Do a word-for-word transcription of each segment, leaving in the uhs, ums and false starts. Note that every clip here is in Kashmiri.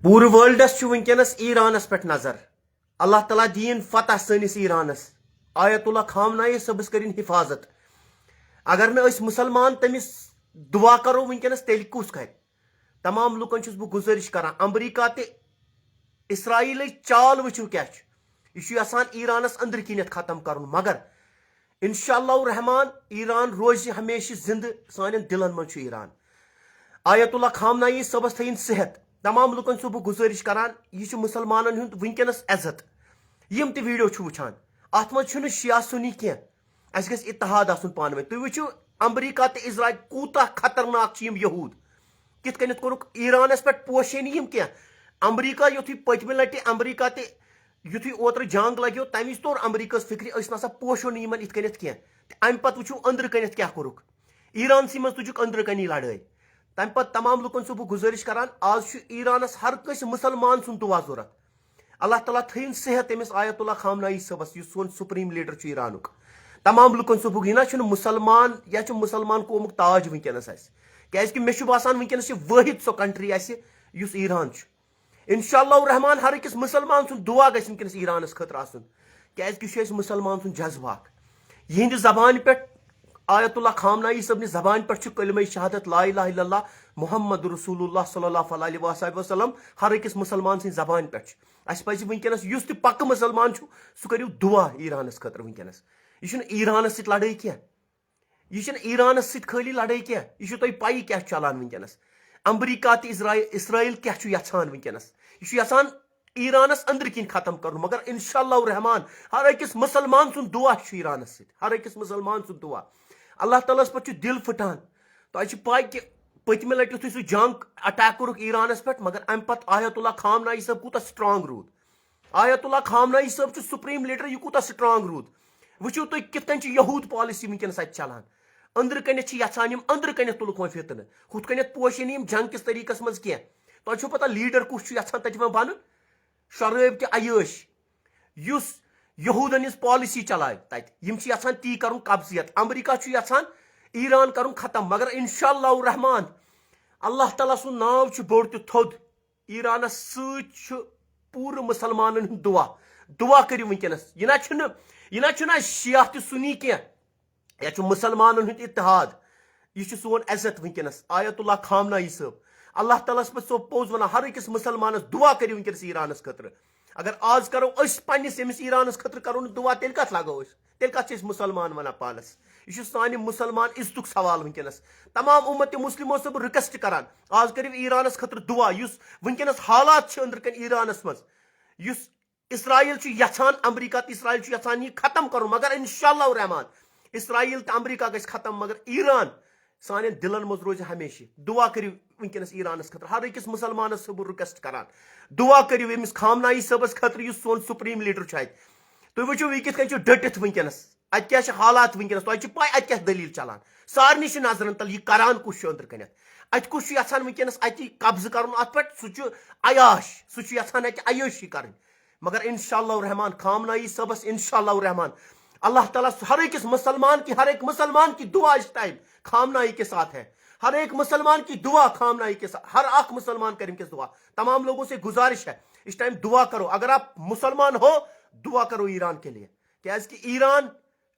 پوٗرٕ ورلڈس چھُ وٕنکیٚنس ایرانس پٮ۪ٹھ نظر۔ اللہ تعالیٰ دِیِن فتح سٲنِس ایرانس۔ آیت اللہ خامنائی صٲبس کٔرِن حفاظت۔ اگر نہٕ أسۍ مُسلمان تٔمِس دُعا کرو وٕنکیٚنس، تیٚلہِ کُس کرِ؟ تمام لُکن چھُس بہٕ گُزٲرِش کران، امریکہ تہِ اسرائیلٕچ چال وٕچھِو کیٛاہ چھُ۔ یہِ چھُ یژھان ایرانس أنٛدرٕ کِنٮ۪تھ ختم کرُن، مگر انشاءاللہ الرحمان ایران روزِ ہمیشہِ زندٕ، سانٮ۪ن دِلن منٛز چھُ ایران۔ آیت اللہ خامنائی صٲبس تھٲیِن صحت۔ تمام لُکن چھُس بہٕ گُزٲرِش کران، یہِ چھُ مُسلمانن ہُنٛد وٕنکیٚنس عزت۔ یِم تہِ ویڈیو چھِ وٕچھان، اتھ منٛز چھُنہٕ شیعہ سُنی کینٛہہ، اسہِ گژھِ اتحاد آسُن پانہٕ ؤنۍ۔ تُہۍ وٕچھِو، امریکہ تہٕ اسرائیل کوٗتاہ خطرناک چھِ یِم یہوٗد۔ کِتھ کٔنٮ۪تھ کوٚرُکھ ایرانس پٮ۪ٹھ پوشے نہٕ یِم کینٛہہ۔ امریکہ یُتھُے پٔتمہِ لٹہِ امریکہ تہِ یُتھُے اوترٕ جنگ لگیو، تمہِ وِزِ توٚر امریکہس فکرِ، أسۍ نسا پوشو نہٕ یِمن یِتھ کٔنٮ۪تھ کینٛہہ۔ تہٕ امہِ پتہٕ وٕچھِو أنٛدرٕ کٔنٮ۪تھ کیٛاہ کوٚرُکھ۔ ایرانسٕے منٛز تُجُکھ أنٛدرٕ کنی لڑٲے۔ تمہِ پتہٕ تمام لُکن چھُس بہٕ گُزٲرِش کران، آز چھُ ایرانس ہر کٲنٛسہِ مُسلمان سُنٛد دُعا ضروٗرت۔ اللہ تعالیٰ تھٲیِن صحت أمِس آیت اللہ خامنائی صٲبس، یُس سون سپریم لیڈر چھُ ایرانُک۔ تمام لُکن چھُس بہٕ، یہِ نہ چھُنہٕ مُسلمان، یا چھُ مُسلمان قومُک تاج وٕنکیٚنس اسہِ۔ کیازِ کہِ مےٚ چھُ باسان وٕنکیٚنس چھِ وٲحد سۄ کنٹری اسہِ، یُس ایران چھُ۔ انشاءاللہ الرحمان ہر أکِس مُسلمان سُنٛد دُعا گژھِ وٕنکیٚنس ایرانس خٲطرٕ آسُن، کیازِ کہِ یہِ چھُ اَسہِ مُسلمان سُنٛد جذبہٕ اکھ۔ یِہنٛدِ زبانہِ پٮ۪ٹھ، آیت اللہ خامنائی صٲبنہِ زبانہِ پٮ۪ٹھ چھُ کلمہ شہادت لا الہ الا اللہ محمد رسول اللہ صلی اللہ علیہ وآلہ وسلم ہر أکِس مُسلمان سٕنٛدِ زبانہِ پٮ۪ٹھ چھُ۔ اَسہِ پزِ وٕنکیٚنس یُس تہِ پکہٕ مُسلمان چھُ، سُہ کٔرِو دُعا ایرانس خٲطرٕ وٕنکیٚنس۔ یہِ چھُنہٕ ایرانس سۭتۍ لڑٲے کینٛہہ۔ یہِ چھِنہٕ ایرانس سۭتۍ خٲلی لڑٲے کینٛہہ، یہِ چھُ تۄہہِ پَیی کیٛاہ چھُ چلان وٕنکیٚنس۔ امریکہ تہٕ اسرائیل، اسرائیل کیٛاہ چھُ یژھان وٕنکیٚنس؟ یہِ چھُ یژھان ایرانس أنٛدرٕ کِنۍ ختم کرُن، مگر انشاءاللہ الرحمان ہر أکِس مُسلمان سُنٛد دُعا چھُ ایرانس سۭتۍ، ہر أکِس مُسلمان سُنٛد دُعا۔ اللہ تعالیٰ ہس پٮ۪ٹھ چھُ دِل پھٕٹان۔ تۄہہِ چھِ پَے کہِ پٔتمہِ لٹہِ یُتھُے سُہ جنگ اٹیک کوٚرُکھ ایرانس پٮ۪ٹھ، مگر امہِ پتہٕ آیت اللہ خامنائی صٲب کوٗتاہ سٹرانگ روٗد۔ آیت اللہ خامنائی صٲب چھُ سپریم لیڈر، یہِ کوٗتاہ سٹرانگ روٗد۔ وٕچھِو تُہۍ کِتھ کٔنۍ چھِ یہوٗد پالیسی وٕنکیٚنس اَتہِ چلان۔ أنٛدرٕ کَنٮ۪تھ چھِ یَژھان یِم، أنٛدرٕ کَنٮ۪تھ تُلُکھ وۄنۍ فتنہٕ۔ ہُتھ کٔنٮ۪تھ پوشہِ نہٕ یِم جنگ کِس طریٖقس منٛز کینٛہہ۔ تۄہہِ چھُو پتہ لیڈر کُس چھُ یَژھان تَتہِ وۄنۍ بَنُن؟ شرٲبۍ تہِ عیٲش۔ یُس یہوٗدن ہٕنٛز پالیسی چلاوِ تَتہِ، یِم چھِ یَژھان تی کَرُن قبضیت۔ امریکہ چھُ یَژھان ایران کَرُن ختم، مگر انشاءاللہ الرحمان اللہ تعالیٰ سُنٛد ناو چھُ بوٚڑ تہٕ تھوٚد۔ ایرانس سۭتۍ چھُ پوٗرٕ مُسلمانن ہُنٛد دُعا۔ دُعا کٔرِو وٕنکیٚنس۔ یہِ نہ چھُنہٕ، یہِ نہ چھُنہٕ اَسہِ شیعہ تہٕ سُنی کینٛہہ۔ یہِ چھُ مُسلمانن ہُنٛد اتحاد۔ یہِ چھُ سون عزت وٕنکیٚنس۔ آیت اللہ خامنائی صٲب، اللہ تعالیٰ ہس پٮ۪ٹھ چھُسو پوٚز ونان، ہر أکِس مُسلمانس دُعا کٔرِو وٕنکیٚنس ایرانس خٲطرٕ۔ اگر آز کرو أسۍ پننِس ییٚمِس ایرانس خٲطرٕ کرو نہٕ دُعا، تیٚلہِ کتھ لاگو أسۍ؟ تیٚلہِ کتھ چھِ أسۍ مُسلمان ونان پانس؟ یہِ چھُ سانہِ مُسلمان عزتُک سوال وٕنکیٚنس۔ تمام اُمت مسلمو سۭتۍ بہٕ request کران، آز کٔرِو ایرانس خٲطرٕ دُعا، یُس وٕنکیٚنس حالات چھِ أنٛدرٕ کنہِ ایرانس منٛز، یُس اسرائیل چھُ یژھان، امریکہ تہٕ اسرائیل چھُ یژھان یہِ ختم کرُن، مگر انشاءاللہ الرحمان اسرائیل تہٕ امریکہ گژھِ ختم، مگر ایران، سانٮ۪ن دِلن منٛز روزِ ہمیشہِ۔ دُعا کٔرِو وٕنکیٚنس ایرانس خٲطرٕ، ہر أکِس مُسلمانس چھُس بہٕ request کران، دُعا کٔرِو ییٚمِس خامنائی صٲبس خٲطرٕ، یُس سون سپریم لیڈر چھُ اَتہِ۔ تُہۍ وٕچھِو یہِ کِتھ کٔنۍ چھُ ڈٔٹِتھ وٕنکیٚنس، اَتہِ کیٛاہ چھِ حالات وٕنکیٚنس، تۄہہِ چھِ پَے اَتہِ کیٛاہ دٔلیٖل چلان۔ سارنٕے چھِ نظرن تل یہِ کران کُس چھُ أنٛدرٕ کَنٮ۪تھ، اَتہِ کُس چھُ یَژھان وٕنکیٚنس اَتہِ قبضہٕ کَرُن اَتھ پٮ۪ٹھ، سُہ چھُ عیاش، سُہ چھُ یَژھان اَتہِ عیٲشی کَرٕنۍ۔ مگر انشاءاللہ الرحمان خامنائی صٲبس، انشاءاللہ الرحمان اللہ تعالیٰ ہس، ہر أکِس مُسلمان کی، ہر ایک مسلمان کی دعا اس ٹائم خامنائی کے ساتھ ہے۔ ہر ایک مسلمان کی دعا خامنائی کے ساتھ، ہر اکھ مُسلمان کٔرِنۍ وٕنکیٚس دُعا۔ تمام لوگوں سے گزارش ہے، اس ٹائم دعا کرو، اگر آپ مسلمان ہو، دعا کرو ایران کے لیے۔ کیازِ کہِ ایران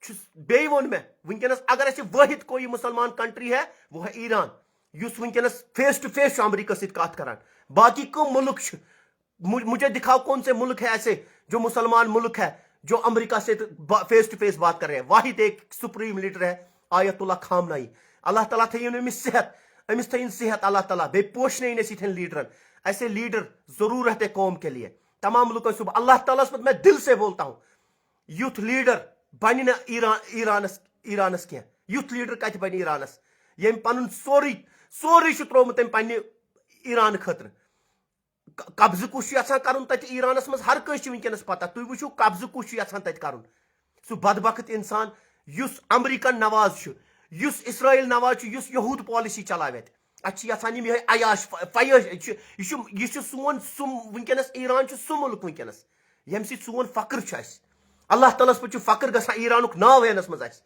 چھُ، بیٚیہِ ووٚن مےٚ، وٕنکیٚنس اگر اَسہِ وٲحد کوئی مسلمان کنٹری ہے، وہ ہے ایران، یُس وٕنکیٚنس face to face چھُ امریکہ سۭتۍ کتھ کران۔ باقی کٕم مُلک چھِ؟ مُ-، مجھے دکھاؤ کون سے ملک ہے ایسے جو مسلمان ملک ہے جو امریکہ سے با-، face to face بات کر رہے ہیں۔ واحد ایک سپریم لیڈر ہے آیت اللہ خامنائی۔ اللہ تعالیٰ تھٲیِن أمِس صحت، أمِس تھٲیِن صحت اللہ تعالیٰ، بیٚیہِ پوشنٲیِن أسۍ یِتھٮ۪ن لیڈرن۔ ایسے لیڈر ضرورت ہے قوم کے لیے۔ تمام لُکن چھُس بہٕ اللہ تعالیٰ ہس پٮ۪ٹھ، میں دِل سے بولتا ہوں، یُتھ لیڈر بنہِ نہٕ ایران، ایرانس، ایرانس کینٛہہ۔ یُتھ لیڈر کتہِ بنہِ ایرانس، ییٚمۍ پنُن سورُے، سورُے چھُ ترٛوومُت تٔمۍ پننہِ ایران خٲطرٕ۔ ق-، قبضہٕ کُس چھُ یژھان کرُن تتہِ ایرانس منٛز، ہر کٲنٛسہِ چھِ وٕنکیٚنس پتہ۔ تُہۍ وٕچھِو قبضہٕ کُس چھُ یژھان تتہِ کرُن۔ سُہ بدبخت انسان یُس امریکن نواز چھُ، یُس اسرائیل نواز چھُ، یُس یہوٗد پالیسی چلاوِ اتہِ۔ اتہِ چھِ یژھان یِم یِہوٚے عیاش ف-، فیٲش، یہِ چھُ، یہِ چھُ، یہِ چھُ سون سُہ وٕنکیٚنس، ایران چھُ سُہ مُلک وٕنکیٚنس، ییٚمہِ سۭتۍ سون فخر چھُ اَسہِ۔ اللہ تعالیٰ ہس پٮ۪ٹھ چھُ فخر گژھان ایرانُک ناو ہینس منٛز اَسہِ۔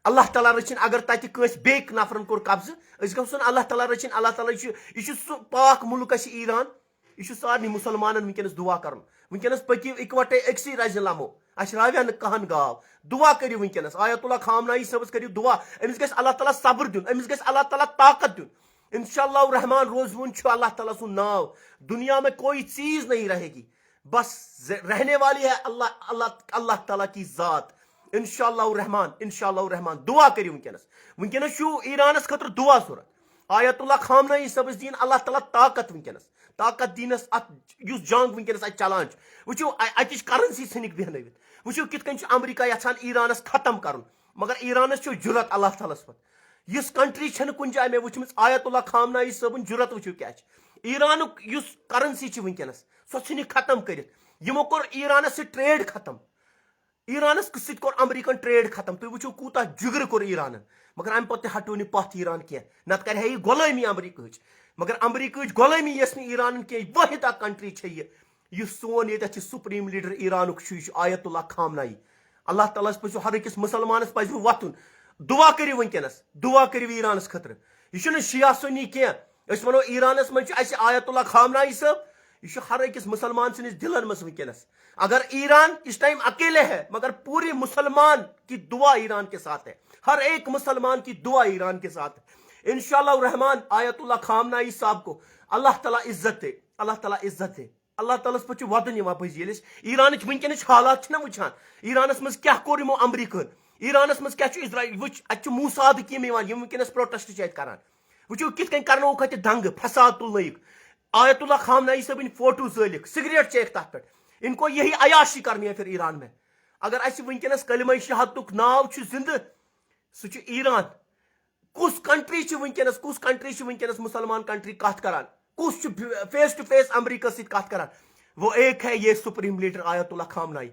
اللہ تعالیٰ رٔچھِنۍ، اگر تتہِ کٲنٛسہِ بیٚیہِ نفرن کوٚر قبضہٕ، أسۍ گژھو نہٕ اللہ تعالیٰ رٔچھِنۍ، اللہ تعالیٰ چھُ، یہِ چھُ سُہ پاک مُلک اَسہِ ایران، یہِ چھُ سارنٕے مُسلمانن وٕنکیٚنَس دُعا کَرُن۔ وٕنکیٚنَس پٔکِو اِکوَٹَے أکسٕے رَزِ لَمو۔ اَسہِ راویٛاہ نہٕ کٕہٕنۍ گاو۔ دُعا کٔرِو وٕنکیٚنَس۔ آیت اللہ خامنائی صٲبَس کٔرِو دُعا۔ أمِس گژھِ اللہ تعالیٰ صبر دیُن۔ أمِس گژھِ اللہ تعالیٰ طاقت دیُن۔ انشاءاللہ الرحمن روزوُن چھُ اللہ تعالیٰ سُنٛد ناو۔ دنیا میں کوئی چیز نہیں رہے گی۔ بس ز-، رہنے والی ہے اللہ، اللہ، اللہ تعالیٰ کی ذات۔ انشاءاللہ الرحمن، انشاءاللہ الرحمن۔ دُعا کٔرِو وٕنکیٚنَس۔ وٕنکیٚنَس چھُ ایرانَس خٲطرٕ دُعا ضوٚرَتھ۔ آیت اللہ خامنائی صٲبَس دِیِن اللہ تعالیٰ طاقت وٕنکیٚنَس۔ طاقت دِینَس اَتھ، یُس جنگ وٕنکیٚنَس اَتہِ چلان چھُ۔ وٕچھِو، اَ-، اَتِچ currency ژھٕنِکھ بیٚہنٲوِتھ۔ وٕچھِو، کِتھ کٔنۍ چھُ امریکہ یَژھان ایرانَس ختم کَرُن۔ مگر ایرانَس چھُ جُرت اللہ تعالیٰ ہَس پٮ۪ٹھ۔ یُس country چھَنہٕ کُنہِ جایہِ مےٚ وٕچھمٕژ آیت اللہ خامنائی صٲبُن جُرت۔ وٕچھِو کیٛاہ چھِ۔ ایرانُک یُس currency چھِ وٕنکیٚنَس، سۄ ژھٕنِکھ ختم کٔرِتھ۔ یِمو کوٚر ایرانَس سۭتۍ trade ختم۔ ایرانَس سۭتۍ کوٚر امریکن trade ختم۔ تُہۍ وٕچھِو، کوٗتاہ جُگرٕ کوٚر ایرانَن۔ مگر اَمہِ پَتہٕ تہِ ہٹیو نہٕ پَتھ ایران کینٛہہ۔ نَتہٕ کَرِ ہا یہِ غۄلٲمی امریکہٕچ۔ مگر امریکہٕچ غۄلٲمی یَژھِ نہٕ ایرانَن کینٛہہ۔ یہِ واحد اَکھ country چھےٚ یہِ، یُس سون ییٚتٮ۪تھ چھِ supreme leader ایرانُک چھُ، یہِ چھُ آیت اللہ خامنائی۔ اللہ تعالیٰ ہَس پَزِ ہر أکِس مُسلمانَس پَزِ وۄتھُن۔ دُعا کٔرِو وٕنکیٚنَس، دُعا کٔرِو ایرانَس خٲطرٕ۔ یہِ چھُنہٕ شیعہ سُنی کینٛہہ۔ أسۍ وَنو ایرانَس منٛز چھُ اَسہِ آیت اللہ خامنائی صٲب، یہِ چھُ ہر أکِس مُسلمان سٕنٛدِس دِلَن منٛز وٕنکیٚنَس۔ اگر ایران اس ٹائم اکیلے ہے، مگر پورے مسلمان کی دعا ایران کے ساتھ ہے، ہر ایک مسلمان کی دعا ایران کے ساتھ ہے۔ انشاءاللہ الرحمن آیت اللہ خامنائی صاحب کو اللہ تعالیٰ عزت دے، اللہ تعالیٰ عزت دے۔ اللہ تعالیٰ ہَس پٮ۪ٹھ چھُ وَدُن یِوان پٔزۍ ییٚلہِ أسۍ ایرانٕچ وٕنکیٚنٕچ حالات چھِنہ وٕچھان، ایرانَس منٛز کیٛاہ کوٚر یِمو امریکہن، ایرانَس منٛز کیٛاہ چھُ اسرائیل، وٕچھ، اَتہِ چھِ موسادٕکۍ یِم یِوان، یِم وٕنکیٚنَس protest چھِ اَتہِ کران۔ وٕچھِو کِتھ کٔنۍ کرنووُکھ اَتہِ دنگہٕ، فساد تُلنٲیِکھ۔ آیت اللہ خامنائی صٲبٕنۍ فوٹو زٲلِکھ، سگریٹ چیٚیَکھ تَتھ پٮ۪ٹھ۔ ان کو یہی عیاشی کرنی ہے پھر ایران میں۔ اگر اَسہِ وٕنکیٚنَس کلمہ شہادتُک ناو چھُ زندٕ، سُہ چھُ ایران۔ کُس country چھِ وٕنکیٚنَس، کُس country چھِ وٕنکیٚنَس مُسلمان country کَتھ کران؟ کُس چھُ face to face امریکہ سۭتۍ کَتھ کران؟ وہ ایک ہے یہ supreme leader آیت اللہ خامنائی۔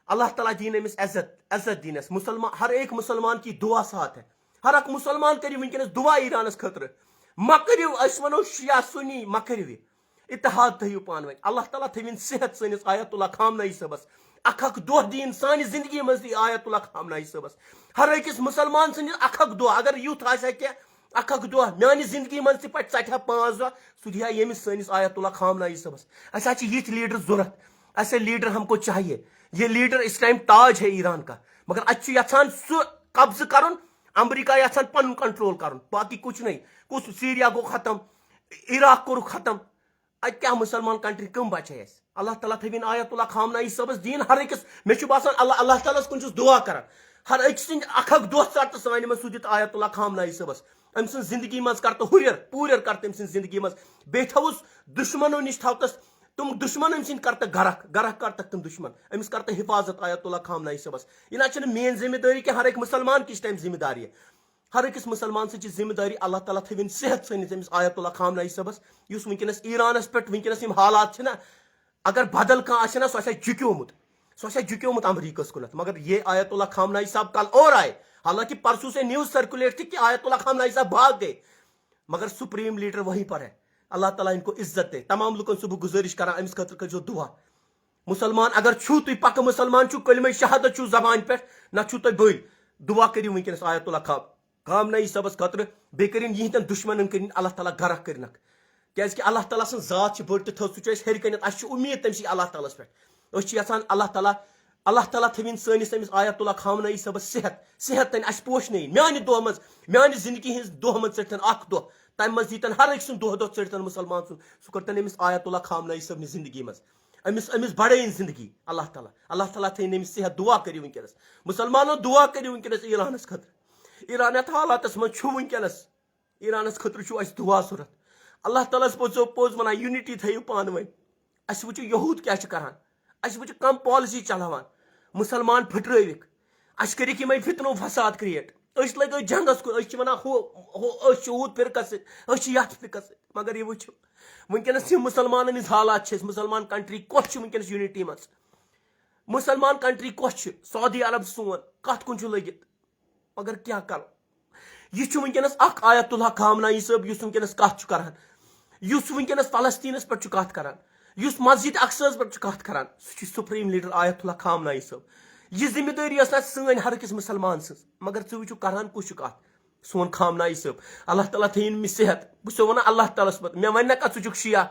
اللہ تعالیٰ دِیِن أمِس عزت، عزت دِیِنَس۔ مسلمان، ہر ایک مسلمان کی دعا ساتھ ہے۔ ہر اکھ مسلمان کٔرِو وٕنکیٚنَس دعا ایرانَس خٲطرٕ۔ مہ کٔرِو، أسۍ وَنو شیعہ سُنی، مہ کٔرِو یہِ۔ اتحاد تھٲیِو پانہٕ ؤنۍ۔ اللہ تعالیٰ تھٲوِن صحت سٲنِس آیت اللہ خامنائی صٲبَس۔ اکھ اکھ دۄہ دِیِن سانہِ زندگی منٛز تہِ آیت اللہ خامنائی صٲبَس۔ ہر أکِس مُسلمان سٕنٛدِس اکھ اکھ دۄہ، اگر یُتھ آسہِ ہا کینٛہہ، اکھ اکھ دۄہ میٛانہِ زندگی منٛز تہِ پَتہٕ ژَٹہِ ہا پانٛژھ دۄہ، سُہ دِہا ییٚمِس سٲنِس آیت اللہ خامنائی صٲبَس۔ اَسہِ حظ چھِ یِتھۍ leader ضوٚرَتھ۔ اَسہِ leader ہم کو چاہیے۔ یہ leader اس ٹائم تاج ہے ایران کا۔ مگر اَتہِ چھُ یَژھان سُہ قبضہٕ کَرُن، امریکہ یَژھان پَنُن control کَرُن۔ باقٕے کُچھ نہیں۔ کُس سیریا گوٚو ختم، عراق کوٚرُکھ ختم۔ اَتہِ کیٛاہ مُسلمان country کٕم بَچے اَسہِ؟ اللہ تعالیٰ تھٲوِن آیت اللہ خامنائی صٲبَس دِیِن ہر أکِس۔ مےٚ چھُ باسان اللہ، اللہ تعالیٰ ہَس کُن چھُس دُعا کران۔ ہر أکۍ سٕنٛدۍ اکھ اکھ دۄہ ژَٹہٕ سانہِ منٛز سُہ دِتھ آیت اللہ خامنائی صٲبَس۔ أمۍ سٕنٛز زندگی منٛز کر تہٕ ہُرٮ۪ر، پوٗرٮ۪ر کر تہٕ أمۍ سٕنٛز زندگی منٛز۔ بیٚیہِ تھاوُس دُشمنو نِش تھاو تَس، تِم دُشمن أمۍ سٕنٛدۍ کر تہٕ غرق، غرق کر تَکھ تِم دُشمن۔ أمِس کر تہٕ حفاظت آیت اللہ خامنائی صٲبَس۔ یہِ نہ چھَنہٕ میٛٲنۍ ذمہ دٲری کینٛہہ، ہر أکۍ مُسلمان کِس ٹائم ذمہ داری۔ ہر أکِس مُسلمان سٕنٛز چھِ ذمہ دٲری۔ اللہ تعالیٰ تھٲوِن صحت سٲنِس أمِس آیت اللہ خامنائی صٲبَس، یُس وٕنکیٚنَس ایرانَس پٮ۪ٹھ وٕنکیٚنَس یِم حالات چھِنہ، اگر بدل کانٛہہ آسہِ ہا نا، سُہ آسہِ ہا جُکیومُت، سُہ آسہِ ہا جُکیومُت امریکہس کُنتھ۔ مگر یہ آیت اللہ خامنائی صاحب کل اور آئے، حالانکہ پرسوں سے news circulate تھی کہ آیت اللہ خامنائی صاحب بھاگ گئے، مگر supreme leader وہیں پر ہے۔ اللہ تعالیٰ ان کو عزت دے۔ تمام لوکن چھُس بہٕ گُزٲرِش کران، أمِس خٲطرٕ کٔرۍزیو دُعا۔ مُسلمان اگر چھُو تُہۍ پکہٕ مُسلمان چھُو، کلمہ شہادت چھُو زبانہِ پٮ۪ٹھ، نہ چھُو تُہۍ بٔلۍ۔ دُعا کٔرِو وٕنکیٚنس آیت اللہ خام-، خامنائی صٲبس خٲطرٕ، بیٚیہِ کٔرِن یِہنٛدٮ۪ن دُشمنن کٔرِن اللہ تعالیٰ غرق کٔرِنکھ۔ کیازِ کہِ اللہ تعالیٰ سٕنٛز ذات چھِ بٔڑ تہٕ تھٔز، سُہ چھُ اَسہِ ہیٚرِ کَنٮ۪تھ، اَسہِ چھِ اُمید تٔمۍ سٕے اللہ تعالیٰ ہَس پٮ۪ٹھ۔ أسۍ چھِ یَژھان اللہ تعالیٰ، اللہ تعالیٰ تھٲوِن سٲنِس أمِس آیت اللہ خامنائی صٲبَس صحت، صحت تٔمۍ اَسہِ پوشنٲیِن۔ میٛانہِ دۄہ منٛز، میٛانہِ زِندگی ہٕنٛز دۄہ منٛز ژٔٹتَن اَکھ دۄہ، تَمہِ منٛز دیٖتَن ہر أکۍ سُنٛد دۄہ دۄہ ژٔٹتَن مُسلمان سُنٛد، سُہ کٔرتَن أمِس آیت اللہ خامنائی صٲبنہِ زِندگی منٛز۔ أمِس، أمِس بڑٲیِن زِندگی اللہ تعالیٰ۔ اللہ تعالیٰ تھٲیِن أمِس صحت۔ دُعا کٔرِو وٕنکیٚنَس۔ مُسلمانو دُعا کٔرِو وٕنکیٚنَس ایرانَس خٲطرٕ۔ ایران یَتھ حالاتَس منٛز چھُ وٕنکیٚنَس، ایرانَس خٲطرٕ چھُ اَسہِ دُعا ضوٚرَتھ۔ اللہ تعالیٰ ہَس پوٚز پوٚز وَنان، unity تھٲیِو پانہٕ ؤنۍ۔ اَسہِ وٕچھِو یہوٗد کیٛاہ چھِ کَران، اَسہِ وٕچھِو کَم policy چَلاوان، مُسلمان پھٕٹرٲوِکھ، اَسہِ کٔرِکھ یِمَے فِتنہٕ و فساد create۔ أسۍ لٔگۍ أتھۍ جنٛگَس کُن، أسۍ چھِ وَنان ہُہ، ہُہ، أسۍ چھِ ہُتھ فرقَس سۭتۍ، أسۍ چھِ یَتھ فرقَس سۭتۍ۔ مگر یہِ وٕچھِو، وٕنکیٚنَس یِم مُسلمانَن ہِنٛز حالات چھِ، أسۍ مُسلمان country کۄس چھِ وٕنکیٚنَس unity منٛز؟ مُسلمان country کۄس چھِ؟ سعودی عرب سون، کَتھ کُن چھُ لٔگِتھ؟ مگر کیٛاہ کَرو؟ یہِ چھُ وٕنکیٚنَس اَکھ آیت اللہ خامنائی صٲب، یُس وٕنکیٚنَس کَتھ چھُ کَران، یُس وٕنکیٚنَس فلسطیٖنَس پٮ۪ٹھ چھُ کَتھ کَران، یُس مسجد اقصیٰ ہَس پٮ۪ٹھ چھُ کَتھ کَران، سُہ چھُ supreme leader آیت اللہ خامنائی صٲب۔ یہِ ذمہ دٲری ٲس نہٕ سٲنۍ ہر أکِس مُسلمان سٕنٛز، مگر ژٕ وٕچھِو کَران کُس چھُ کَتھ۔ سون خامنائی صٲب، اللہ تعالیٰ تھٲیِن أمِس صحت۔ بہٕ چھُسو وَنان اللہ تعالیٰ ہَس پَتہٕ، مےٚ وَنہِ نہ کَتھ ژٕ چھُکھ شیعہ،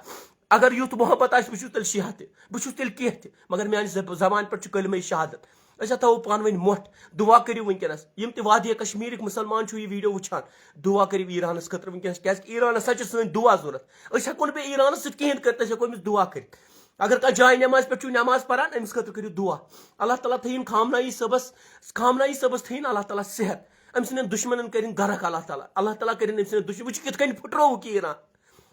اگر یُتھ محبت آسہِ، بہٕ چھُس تیٚلہِ شیعہ تہِ، بہٕ چھُس تیٚلہِ کینٛہہ تہِ، مگر میانہِ زب- زبانہِ پٮ۪ٹھ چھُ کلمہ شہادت۔ أسۍ ہا تھاوو پانہٕ ؤنۍ مۄٹھ، دعا کٔرِو وٕنکیٚنَس۔ یِم تہِ وادی کشمیٖرٕکۍ مُسلمان چھُو یہِ ویٖڈیو وٕچھان، دعا کٔرِو ایرانَس خٲطرٕ وٕنکیٚنَس، کیٛازِکہِ ایرانَس ہا چھِ سٲنۍ دعا ضوٚرَتھ۔ أسۍ ہٮ۪کو نہٕ بیٚیہِ ایرانَس سۭتۍ کِہیٖنۍ کٔرِتھ، أسۍ ہٮ۪کو أمِس دعا کٔرِتھ۔ اگر کانٛہہ جاے نٮ۪ماز پٮ۪ٹھ چھُو نٮ۪ماز پَران، أمِس خٲطرٕ کٔرِو دعا۔ اللہ تعالیٰ تھٲیِن خامنائی صٲبَس، خامنائی صٲبَس تھٲیِن اللہ تعالیٰ صحت۔ أمۍ سٕنٛدٮ۪ن دُشمَنَن کٔرِن غرق اللہ تعالیٰ۔ اللہ تعالیٰ کٔرِن أمۍ سٕنٛدٮ۪ن دُشمَن، وٕچھِو کِتھ کٔنۍ پھٕٹرووُکھ یہِ ایران،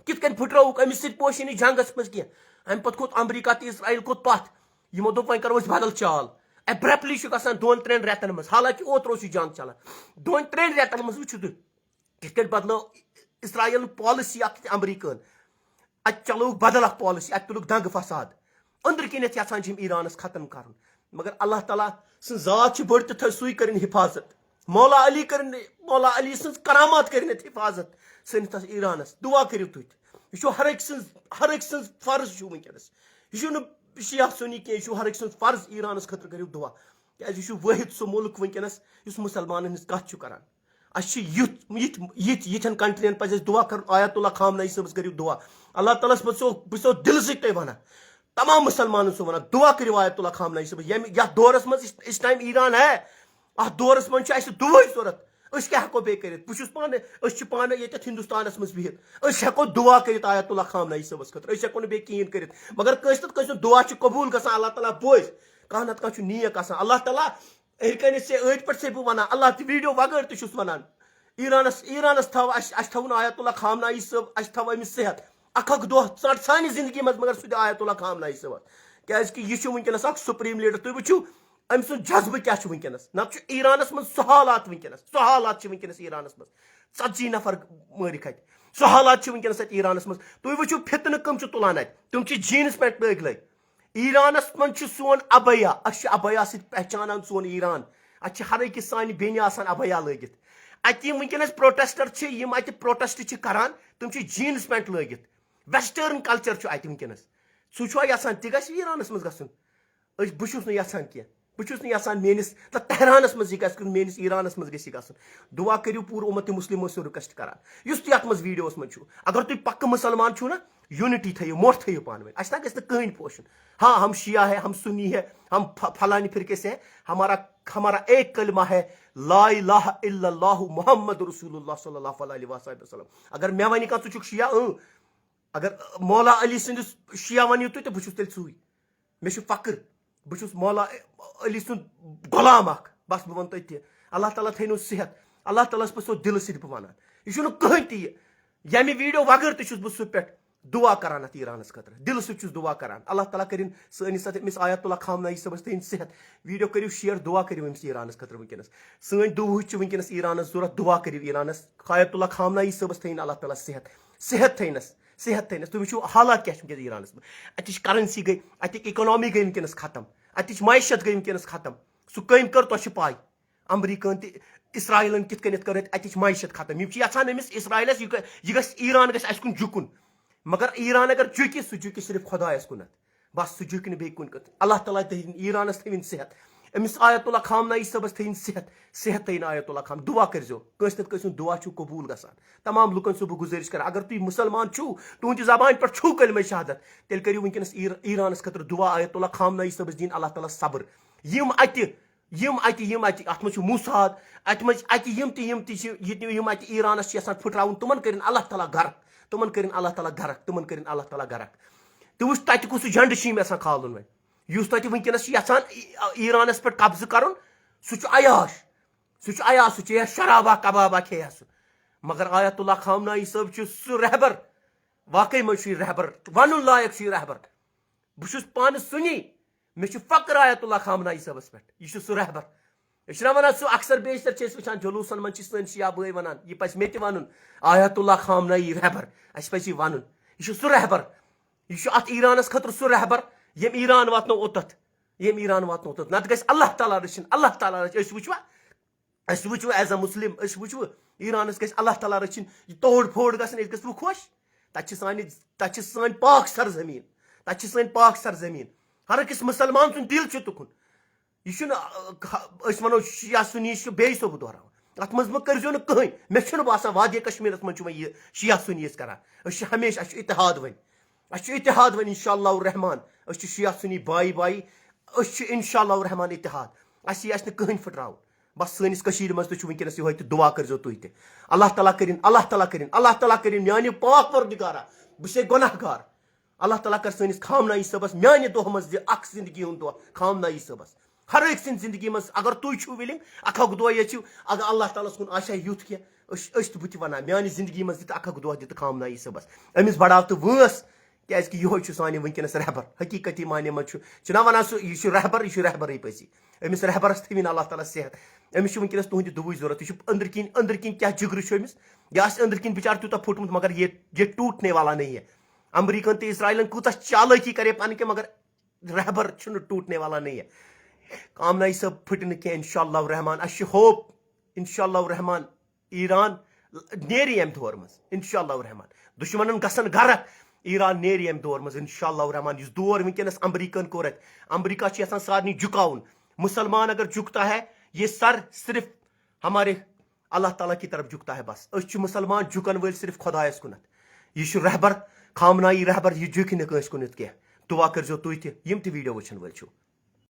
کِتھ کٔنۍ پھٕٹرووُکھ۔ أمِس سۭتۍ پوشہِ نہٕ جنٛگَس منٛز کینٛہہ۔ اَمہِ پَتہٕ کھوٚت امریکہ تہٕ اسرائیل کھوٚت پَتھ۔ یِمو دوٚپ، وۄنۍ کَرو أسۍ بدل چال۔ Abruptly چھُ گژھان دۄن ترٛٮ۪ن رٮ۪تَن منٛز، حالانکہ اوترٕ اوس یہِ جنٛگ چلان۔ دۄن ترٛٮ۪ن رٮ۪تَن منٛز وٕچھِو تُہۍ، کِتھ کٔنۍ بدلٲو اسرائیلن پالیسی اکھ تہٕ امریکہن۔ اتہِ چلٲوٕکھ بدل اکھ پالیسی، اتہِ تُلُکھ دنگہٕ فساد۔ أنٛدرٕ کِنٮ۪تھ یژھان چھِ یِم ایرانس ختم کرُن، مگر اللہ تعالیٰ سٕنٛز ذات چھِ بٔڑ تہٕ تھٲے سُے کٔرِن حفاظت۔ مولا علی کٔرِن، مولا علی سٕنٛز کرامات کٔرِن اتہِ حفاظت سٲنِس تتھ ایرانس۔ دعا کٔرِو تُہۍ تہِ۔ یہِ چھُ ہر أکۍ سٕنٛز، ہر أکۍ سٕنٛز فرض چھُ وٕنکیٚنس۔ یہِ چھُنہٕ شیعہ سُنی کینٛہہ، یہِ چھُ ہر أکۍ سٕنٛز فرض، ایرانس خٲطرٕ کٔرِو دعا، کیازِ یہِ چھُ وٲحد سُہ مُلک وٕنکیٚنس یُس مُسلمانن ہٕنٛز کتھ چھُ کران۔ اسہِ چھِ یُتھ یِتھ یِتھ یِتھٮ۪ن کنٹرین پزِ اسہِ دعا کرُن۔ آیت اللہ خامنائی صٲبس کٔرِو دعا۔ اللہ تعالیٰ ہس بہٕ چھُسو بہٕ چھُسو دِلہٕ سۭتۍ تۄہہِ ونان، تمام مسلمانن چھُسو ونان، دعا کٔرِو آیت اللہ خامنائی صٲبس۔ ییٚمہِ یتھ دورس منٛز اس اس ٹائم ایران ہے، اتھ دورس منٛز چھُ اسہِ دُعاے ضوٚرتھ۔ أسۍ کیٛاہ ہٮ۪کو بیٚیہِ کٔرِتھ؟ بہٕ چھُس پانہٕ، أسۍ چھِ پانہٕ ییٚتٮ۪تھ ہندوستانس منٛز بِہِتھ، أسۍ ہٮ۪کو دعا کٔرِتھ آیت اللہ خامنائی صٲبس خٲطرٕ، أسۍ ہٮ۪کو نہٕ بیٚیہِ کِہیٖنۍ کٔرِتھ۔ مگر کٲنٛسہِ نتہٕ کٲنٛسہِ ہُنٛد دعا چھُ قبوٗل گژھان، اللہ تعالیٰ بوزِ۔ کانٛہہ نتہٕ کانٛہہ چھُ نیک آسان۔ اللہ تعالیٰ أتھۍ پٮ۪ٹھ چھُسے بہٕ ونان، اللہ تہِ ویڈیو وغٲر تہِ چھُس ونان۔ ایرانس، ایرانس تھاو اسہِ، اسہِ تھاوُن آیت اللہ خامنائی صٲب، اسہِ تھاو أمِس صحت۔ اکھ اکھ دۄہ ژٹ سانہِ زندگی منٛز، مگر سُہ تہِ آیت اللہ خامنائی صٲبس۔ کیازِ کہِ یہِ چھُ وٕنکیٚنس اکھ سپریم لیڈر۔ تُہۍ وٕچھِو أمۍ سُنٛد جذبہٕ کیٛاہ چھُ وٕنکیٚنس۔ نتہٕ چھُ ایرانس منٛز سُہ حالات وٕنکیٚنس، سُہ حالات چھِ وٕنکیٚنس ایرانس منٛز۔ ژتجی نفر مٲرِکھ اتہِ۔ سُہ حالات چھِ وٕنکیٚنس اتہِ ایرانس منٛز۔ تُہۍ وٕچھِو فتنہٕ کٕم چھِ تُلان اتہِ۔ تِم چھِ جینز پینٹ لٲگۍ لٲگۍ۔ ایرانس منٛز چھُ سون ابیا، أسۍ چھِ ابیا سۭتۍ پہچانان سون ایران۔ اتہِ چھِ ہر أکِس سانہِ بیٚنہِ آسان ابیا لٲگِتھ۔ اتہِ یِم وٕنکیٚنس پروٹیسٹر چھِ، یِم اتہِ پروٹیسٹ چھِ کران، تِم چھِ جینز پینٹ لٲگِتھ۔ ویسٹرن کلچر چھُ اتہِ وٕنکیٚنس۔ سُہ چھُوا یژھان تہِ گژھِ ایرانس منٛز گژھُن؟ أسۍ، بہٕ چھُس نہٕ یژھان کینٛہہ۔ بہٕ چھُس نہٕ یژھان میٲنِس تہٕ تہرانس منٛز یہِ گژھِ گژھُن، میٲنِس ایرانس منٛز گژھِ یہِ گژھُن۔ دعا کٔرِو پوٗرٕ اُمت مسلم، ٲسِو رِکویسٹ کران، یُس تہِ یتھ منٛز ویڈیوس منٛز چھُ۔ اگر تُہۍ پکہٕ مسلمان چھِو نا، یونٹی تھٲیِو، مۄٹھ تھٲیِو پانہٕ ؤنۍ۔ اسہِ نا گژھِ نہٕ کٕہٕنۍ پوشُن، ہاں ہم شیعہ ہے، ہم سنی ہے، ہم ف- فلانہِ فرقے سے ہے، ہمارا ہمارا ایک کلمہ ہے، لا الہ الا اللہ محمد رسول اللہ صلی اللہ علیہ وسلم۔ اگر مےٚ ونہِ کانٛہہ ژٕ چھُکھ شیعہ، اۭں، اگر مولا علی سٕنٛدِس شیعہ ؤنِو تُہۍ تہٕ بہٕ چھُس تیٚلہِ سُے۔ مےٚ چھُ فخر، بہٕ چھُس مولا علی سُنٛد غلام اکھ، بس بہٕ وَنہٕ تۄہہِ تہِ۔ اللہ تعالیٰ تھٲینو صحت، اللہ تعالیٰ ہس پَزِ سُہ دِلہٕ سۭتۍ بہٕ وَنان۔ یہِ چھُنہٕ کٕہٕنۍ تہِ یہِ، ییٚمہِ ویڈیو وغٲر تہِ چھُس بہٕ سُہ پٮ۪ٹھ دُعا کران اَتھ ایرانس خٲطرٕ، دِلہٕ سۭتۍ چھُس دُعا کران۔ اللہ تعالیٰ کٔرِن سٲنِس اَتھ أمِس آیت اللہ خامنائی صٲبس تھٲیِن صحت۔ ویڈیو کٔرِو شیئر، دُعا کٔرِو أمِس ایرانس خٲطرٕ وٕنکیٚنس۔ سٲنۍ دُعہٕچ چھِ وٕنکیٚنس ایرانس ضوٚرتھ، دُعا کٔرِو ایرانس۔ آیت اللہ خامنائی صٲبس تھٲیِن اللہ تعالیٰ صحت، صحت تھٲینس۔ صحت تھٲینس۔ تُہۍ وٕچھِو حالات کیٛاہ چھِ وٕنکیٚس ایرانس منٛز۔ اَتِچ کرنسی گٔے، اَتِکۍ اکنامی گٔے وٕنکیٚنس ختم، اَتِچ معیشت گٔے وٕنکیٚنس ختم۔ سُہ کٔمۍ کٔر، تۄہہِ چھِ پاے۔ امریکہن تہِ اسرائیلن کِتھ کٔنٮ۪تھ کٔر اَتہِ، اَتِچ معیشت ختم۔ یِم چھِ یژھان أمِس اسرائیلس یہِ گٔ-، یہِ گژھِ، ایران گژھِ اَسہِ کُن جُکُن۔ مگر ایران اگر جُکہِ، سُہ جُکہِ صرف خۄدایس کُنتھ۔ بس سُہ جُکہِ نہٕ بیٚیہِ کُنہِ کُن۔ اللہ تعالیٰ تھٲیِن ایرانس تھٲیِن صحت۔ أمِس آیت اللہ خامنائی صٲبس تھٲیِن صحت۔ صحت تھٲیِن آیت اللہ خام۔ دُعا کٔرۍزیو۔ کٲنٛسہِ نتہٕ کٲنٛسہِ ہُنٛد دُعا چھُو قبوٗل گژھان۔ تمام لُکن چھُسو بہٕ گُزٲرِش کران، اگر تُہۍ مُسلمان چھِو، تُہٕنٛدِ زبانہِ پٮ۪ٹھ چھُو کلمہ شہادت، تیٚلہِ کٔرِو وٕنکیٚنس ایر-، ایرانس خٲطرٕ دُعا، آیت اللہ خامنائی صٲبس دِیِن اللہ تعالیٰ صبر۔ یِم اتہِ، یِم اتہِ، یِم اتہِ، اتھ منٛز چھُ موساد، اتہِ منٛز اتہِ یِم تہِ، یِم تہِ چھِ، یہِ تہِ، یِم اتہِ ایرانس چھِ یژھان پھٕٹراوُن، تِمن کٔرِن اللہ تعالیٰ غرق، تِمن کٔرِن اللہ تعالیٰ غرق، تِمن کٔرِن اللہ تعالیٰ غرق۔ تُہۍ وٕچھ تتہِ کُس جنڈٕ چھُ یِم یژھان کھالُن وۄنۍ۔ یُس تتہِ وٕنکیٚنس چھُ یژھان ای-، ایرانس پٮ۪ٹھ قبضہٕ کرُن، سُہ چھُ عیاش۔ سُہ چھُ عیاش، سُہ چیٚیہِ ہا شرابا کبابا کھیٚیہِ ہا سُہ۔ مگر آیت اللہ خامنائی صٲب چھُ سُہ رہبر، واقعی منٛز چھُ یہِ رہبر، ونُن لایق چھُ یہِ رہبر۔ بہٕ چھُس پانہٕ سُنی، مےٚ چھُ فخر آیت اللہ خامنائی صٲبس پٮ۪ٹھ۔ یہِ چھُ سُہ رہبر۔ أسۍ چھِنہ ونان سُہ، اکثر بیشتر چھِ أسۍ وٕچھان جلوسن منٛز چھِ سٲنۍ شیعہ بٲے ونان، یہِ پزِ مےٚ تہِ ونُن، آیت اللہ خامنائی رہبر، اسہِ پزِ یہِ ونُن۔ یہِ چھُ سُہ رہبر، یہِ چھُ اتھ ایرانس خٲطرٕ سُہ رہبر، ییٚمۍ ایران واتنو اوٚتتھ، ییٚمۍ ایران واتنو اوٚتتھ۔ نتہٕ گژھِ اللہ تعالیٰ رٔچھِنۍ، اللہ تعالیٰ رٔچھِنۍ۔ أسۍ وٕچھوا، أسۍ وٕچھو as a Muslim، أسۍ وٕچھو ایرانس گژھِ اللہ تعالیٰ رٔچھِنۍ، یہِ توڑ پھوڑ گژھن، أسۍ گژھو خۄش۔ تتہِ چھِ سانہِ، تتہِ چھِ سٲنۍ پاک سرزمین، تتہِ چھِ سٲنۍ پاک سرزمین۔ ہر أکِس مسلمان سُنٛد دِل چھُ تُکُن۔ یہِ چھُنہٕ، آ، آ، أسۍ ونو شیعہ سُنی چھُ بیٚیہِ سۄ بہٕ دۄہراوان۔ اتھ منٛز مہ کٔرزیو نہٕ کٕہٕنۍ۔ مےٚ چھُنہٕ باسان وادی کشمیرس منٛز چھُ وۄنۍ یہِ شیعہ سُنی أسۍ کران۔ أسۍ چھِ ہمیشہِ، اسہِ چھُ اتحاد وۄنۍ۔ اَسہِ چھُ اتحاد وۄنۍ انشاءاللہ الرحمان۔ أسۍ چھِ شیعہ سنی بائی بائی۔ أسۍ چھِ انشاءاللہ الرحمان اتحاد۔ اَسہِ یی اَسہِ نہٕ کٕہٕنۍ پھٕٹراوُن۔ بس سٲنِس کٔشیٖرِ منٛز تہِ چھُ وٕنکیٚنَس یِہوٚے تہٕ دُعا کٔرۍزیو تُہۍ تہِ۔ اللہ تعالیٰ کٔرِن، اللہ تعالیٰ کٔرِن، اللہ تعالیٰ کٔرِن میٛانہِ پاک پروردگارا، بہٕ چھُسے گۄناہ گار۔ اللہ تعالیٰ کر سٲنِس خامنائی صٲبس میٛانہِ دۄہ منٛز دِ اکھ زندگی ہُنٛد دۄہ خامنائی صٲبس۔ ہر أکۍ سٕنٛدِ زندگی منٛز اگر تُہۍ چھِو وِلِنگ، اکھ اکھ دۄہ یژھِو، اگر اللہ تعالیٰ ہس کُن آسہِ ہا یُتھ کینٛہہ، أسۍ أسۍ تہِ بہٕ تہِ ونہٕ ہا، میٛانہِ زندگی منٛز دِ تہٕ اکھ اکھ دۄہ دِ تہٕ خامنائی صٲبس۔ أمِس بڑاو تہٕ وٲنٛس، کیازِ کہِ یِہوٚے چھُ سانہِ وٕنکیٚنَس رہبر۔ حقیٖقتی معنی منٛز چھُ، چھُنہ وَنان سُہ، یہِ چھُ رہبر، یہِ چھُ رہبرٕے پٔزی۔ أمِس رہبرَس تھٲوِن اللہ تعالیٰ صحت۔ أمِس چھُ وٕنکیٚنَس تُہٕنٛدِ دُعٕچ ضوٚرَتھ۔ یہِ چھُ أنٛدٕرۍ کِنۍ، أنٛدٕرۍ کِنۍ کیٛاہ جِگرٕ چھُ أمِس۔ یہِ آسہِ أنٛدٕرۍ کِنۍ بِچارٕ تیوٗتاہ پھوٚٹمُت، مگر یہِ، یہِ ٹوٗٹنے والا نہیں ہے۔ امریکن تہٕ اسرائیلن کۭژاہ چالٲکی کرے پانہٕ کہِ، مگر رہبر چھُنہٕ ٹوٗٹنے والا نہیں ہے۔ کامنائی صٲب پھٕٹہِ نہٕ کینٛہہ، انشاءاللہ الرحمان۔ اَسہِ چھِ ہوپ، انشاءاللہ الرحمان۔ ایران نیرِ ییٚمہِ دورٕ منٛز، انشاءاللہ الرحمان۔ دُشمنن گژھن غرق، ایران نیرِ ییٚمہِ دورٕ منٛز، انشاءاللہ الرحمان۔ یُس دور وٕنکیٚنس امریکن کوٚر اَتہِ، امریکہ چھُ یژھان سارنٕے جُکاوُن۔ مسلمان اگر جُکتا ہے، یہ سر صرف ہمارے اللہ تعالیٰ کی طرف جُکتا ہے، بس۔ أسۍ چھِ مسلمان، جُکن وٲلۍ صرف خۄدایس کُنتھ۔ یہِ چھُ رہبر، خامنائی رہبر، یہِ جُکہِ نہٕ کٲنٛسہِ کُنتھ کینٛہہ۔ دُعا کٔرۍزیو تُہۍ تہِ، یِم تہِ ویڈیو وٕچھن وٲلۍ چھِو۔